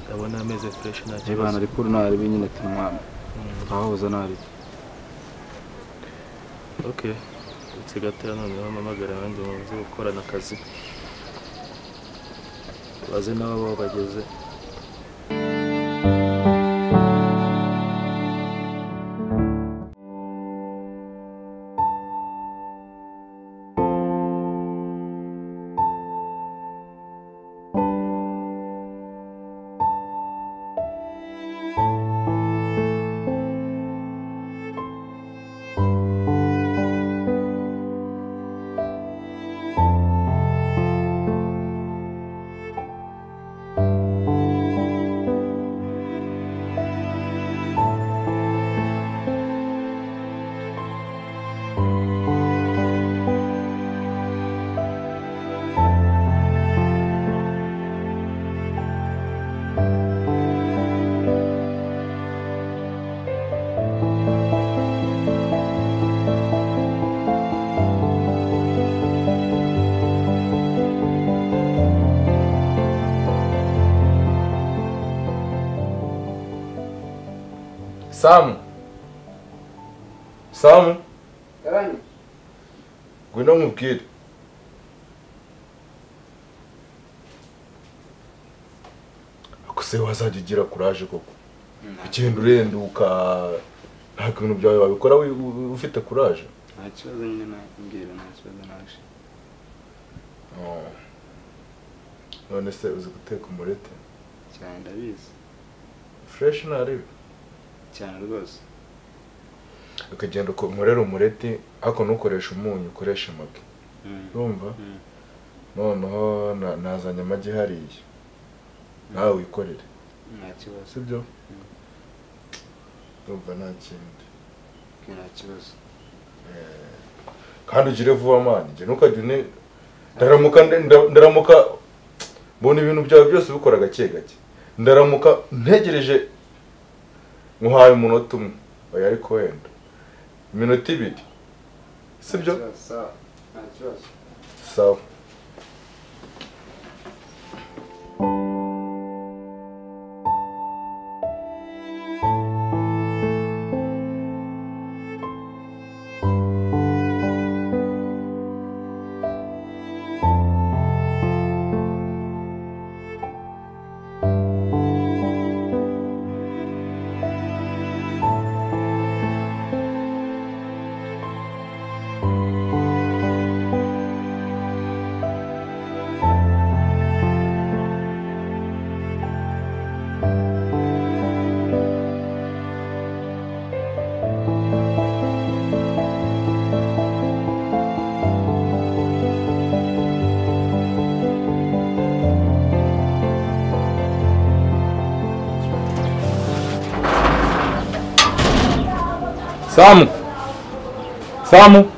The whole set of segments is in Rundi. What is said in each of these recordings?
Ndabona ameze fresh nta kibazo. Ebana ariko nari binyine tumwana. Twahuza nari. Okay. Utse gatera noneho mpamagara abandi baze gukorana akazi. Baze nabo bageze. Samu. Samu. Ngwino nkubwire. Ako se wazajya ugira courage koko. Ugenda urenduka ntabwo ibintu byawe wabikora ufite courage. Nta kibazo nyine nakubwira, nta kibazo naje. None se uzi guteka umurete? Cyane ndabizi. Fresh naribi. Cyane rwose. Ukagenda ukorera umureti ariko ntukoresha umunyu, ukoresha amagi. Urumva? Noneho nazanye amagi hariya. Nawe wikorere. Nta kibazo. Sibyo? Urumva nta kindi. Nta kibazo. Kandi ugire vuba mani, njye ntukajya une ndaramuka mbona ibintu byawe byose ubikora gake gake. Ndaramuka ntegereje nkuhaye umunota umwe, oya ariko wenda iminota ibiri, sibyo? Nta kibazo. Sawa. Samu. Samu.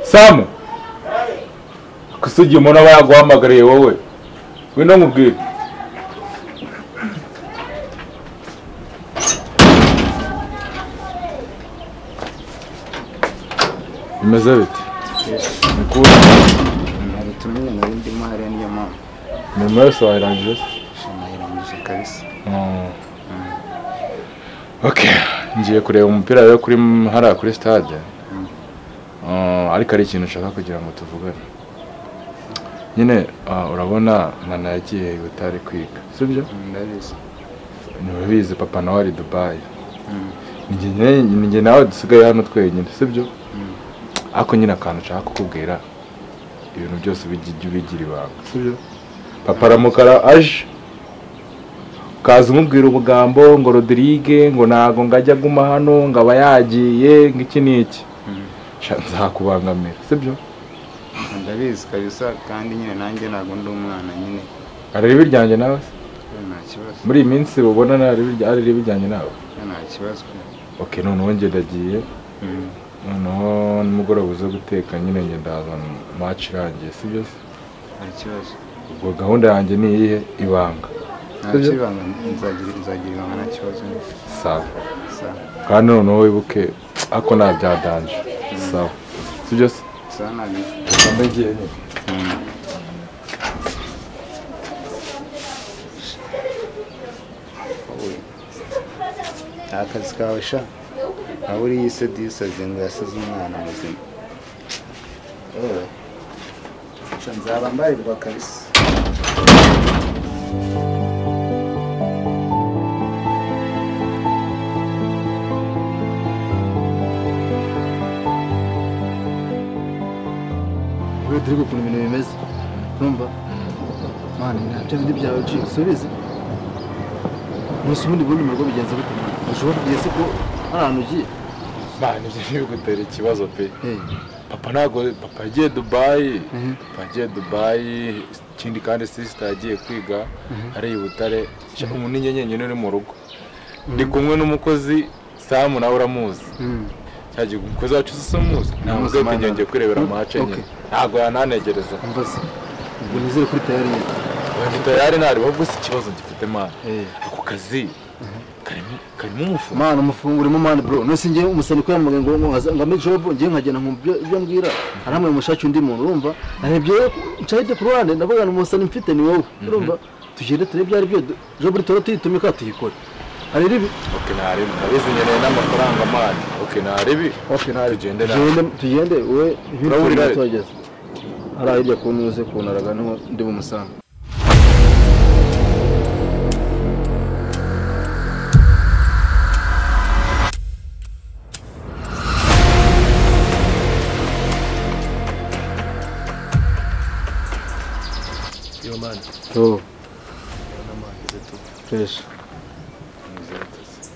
Samu. Kusugi umuntu aba yaguhamagariye wowe. Ngwino nkubwire. Bimeze bite? Nikuri. Hari tumenye nari ndimo hariya niyo mpamvu. Imirimo yose wayirangije se? Nayirangije kabisa. Okay, ngiye kureba umupira rero kuri hariya kuri stade. Ariko ari ikintu nshaka kugira ngo tuvugane. Nyine urabona Nana yagiye utari kwiga, sibyo? Ndabizi. Ntibizi papa nawe ari Dubai. Njye nawe dusigaye hano twenyine, sibyo? Ariko nyine akantu nshaka kukubwira, ibintu byose bijya ubigira ibanga, sibyo? Papa aramukara aje kaza umubwira ubugambo ngo Rodrigue ngo nago ngajya guma hano ngo aba yagiye ngiki niki. Nzakubangamira, sibyo? Ndabizi kabisa kandi nyine nanjye nago ndi umwana nyine. Arari biryanjye nawe se? Nta kibazo. Muri iyi minsi ubona ari bijyanye nawe? Nta kibazo. Okay, noneho njye ndagiye. Noneho nimugoroba uze guteka nyine njye ndaza match irangiye, sibyo se? Nta kibazo. Ubwo gahunda yanjye ni iyihe? Ibanga. Nta kibanga, nzagira ibanga nta kibazo. Sawa. Sawa. Kandi noneho wibuke ako nta bya danje. Sawa. Sibyo se? Sawa nabi. Ndagiye nyine. Akazi kawe sha. Aho uri yise disaze ngo yasize umwana muzima. Eh. Sha nzaba mbarirwa kabisa. Turi ukuntu ibintu bimeze urumva mani ntabyo bindi byawe G subize umunsi ubundi bundi mu rugo bigenze bite mani ushobora kugeza ko hari ahantu ugiye mani ibyo ntibigutera ikibazo pe papa ntabwo papa yagiye Dubai papa yagiye Dubai ikindi kandi sister yagiye kwiga ari i Butare umuntu ni njye uri mu rugo ndi kumwe n'umukozi Samu nawe uramuzi cyagiye umukozi wacu usomuzi ntabwo ngiye kurebera match nyine ntabwo yananegereza mbaze ubwo nizere kuri tayari nyine ndi tayari ntari ahubwo si ikibazo gifite mani ako kazi karimo umufungo mani umufungo urimo mani bro none singiye umusani ko yamubwiye ngo ngo ame job ngiye nkagenda nkumva ibyo mbwira aramwe mushaki undi muntu urumva narebye nshahide ku ruhande ndavuga ngo umusani mfite ni wowe urumva tugende turebe ibyo ari byo job tora tuyitumika tuyikore hari ribi okay ntari ndabizi nkeneye n'amafaranga mani okay ntari okay ntari tugende tugende we ibintu tugeze hari hirya ku ntuze kunaraga niho ndi bumusanga Yo man. Oh. Fresh.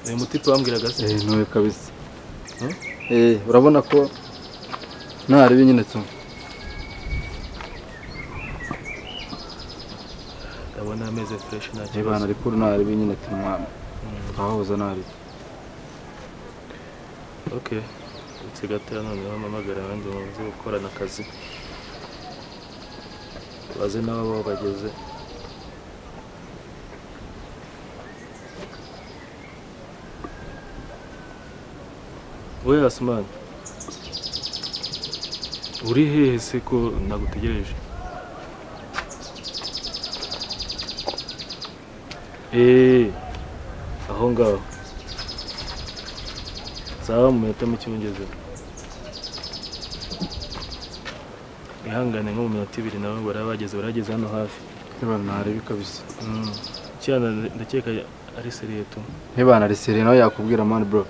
Uyu mutipe wambwiraga se? Eh ntuye kabisa. Eh urabona ko ntari nyine tu. Ndabona ameze fresh nta kibazo. Ibana ariko ntari nyine tu mwana. Twahuza ntari. Okay. Nsigatira noneho mpamagara abandi baze gukorana akazi. Baze nabo bageze. We Asman, uri hehe se ko nagutegereje? Aho ngaho sawa mu minota mike ungezeho. Ihangane nko mu minota ibiri nawe barabageze barageze hano hafi. Niba ntarebe kabisa. Cyana ndakeka ari seriye tu. Niba nari seriye nawe yakubwira man bro.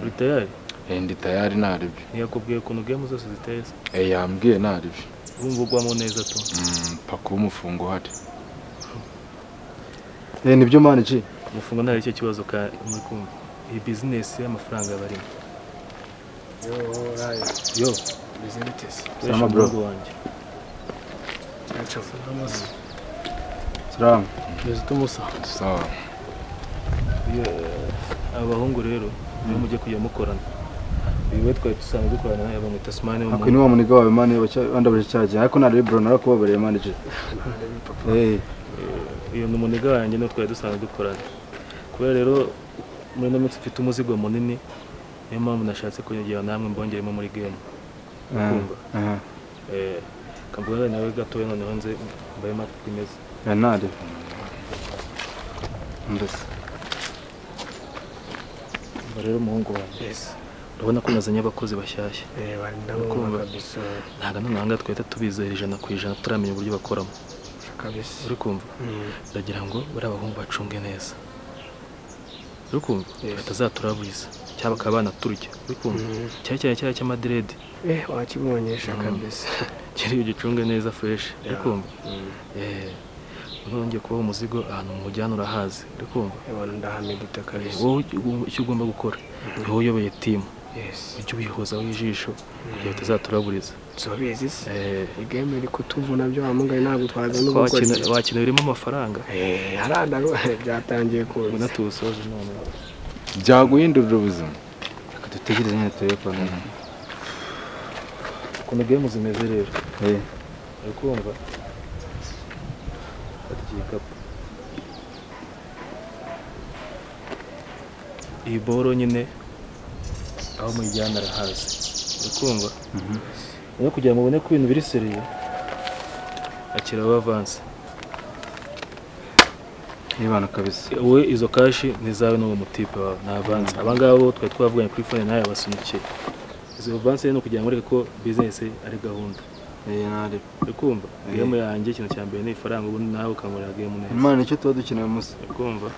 Uri tayari? Ndi tayari naribi. Ntiyakubwiye ukuntu game zose ziteye se? Yambwiye naribi. Urumva ugwamo neza tu. Paka umufungo uhari. Nibyo man G. Umufungo ntari cyo kibazo ka muri kumva. Iyi business y'amafaranga barimo. Yo right. Yo. Business. Salama bro. Salama. Meze Musa. Sawa. Abahungu rero niyo mujye kujya mukorana. Uyu we twari dusanzwe dukorana nawe bamwita Asmani wo. Ako ni wa muniga wawe mani wandabuje cyaje ariko nari bro narakubabariye mani G. Uyu ni umuniga wanjye niwe twari dusanzwe dukorana. Kubera rero muri ino minsi mfite umuzigo munini niyo mpamvu nashatse kongera namwe mbongeremo muri game. Kumva. Kamvuga nawe gatoya noneho nze mbaye matwi meza. Nari. Ndetse. Rero umuhungu wanjye. Yes. Urabona ko nazanye abakozi bashyashya. Ndabona kabisa. Ntago nonanga twahita tubizera 100% turamenya uburyo bakoramo. Kabisa. Uri kumva? Ndagira ngo bari abahungu bacunge neza. Uri kumva? Batazaturabuza cyaba kabana turya. Uri kumva? Cyane cyane cy'amadread. Wakibonyesha kabisa. Kiri ugicunge neza fresh. Uri kumva? Nongeye kubaho umuzigo ahantu mujyana urahazi. Uri kumva? Abantu ndahamedita kabisa. Wowe icyo ugomba gukora ni wowe uyoboye team. Yes. Ujye ubihozaho ijisho kugira batazaturaburiza. Tubizi se. Igame iri kutuvuna byo wamugaye ntabwo twaraga n'ubwo. Wakina birimo amafaranga. Haranda byatangiye kuza. Ubona tuwusoje none. Byaguhindurira ubuzima. Reka dutegereze nyine turebe ko none. Ukuntu game zimeze rero. Uri kumva? Fata iki gikapu. Iyi boro nyine aho muyijyana arahazi. Uri kumva? No kugira ngo mubone ko ibintu biri seriye akira avanse. Ibana kabisa. Wowe izo cash ni zawe n'uwo mutipe wawe na avance. Aba ngabo twari twavuganye kuri phone nawe yabasunikiye. Izo avance ni ukugira ngo ureke ko business ari gahunda. Nari. Uri kumva? Game yanjye ikintu cya mbere ni ifaranga, ubundi nawe ukankorera game neza. Imana, icyo tuba dukeneye musa. Uri kumva?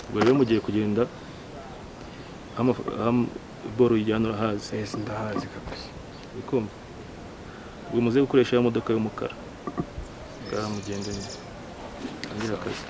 Ubwo rero mugiye kugenda aho boro ijyana urahazi. Yes, ndahazi kabisa. Uri kumva? Ubwo muze gukoresha ya modoka y'umukara. Ngaha mugende nyine. Tangire akazi.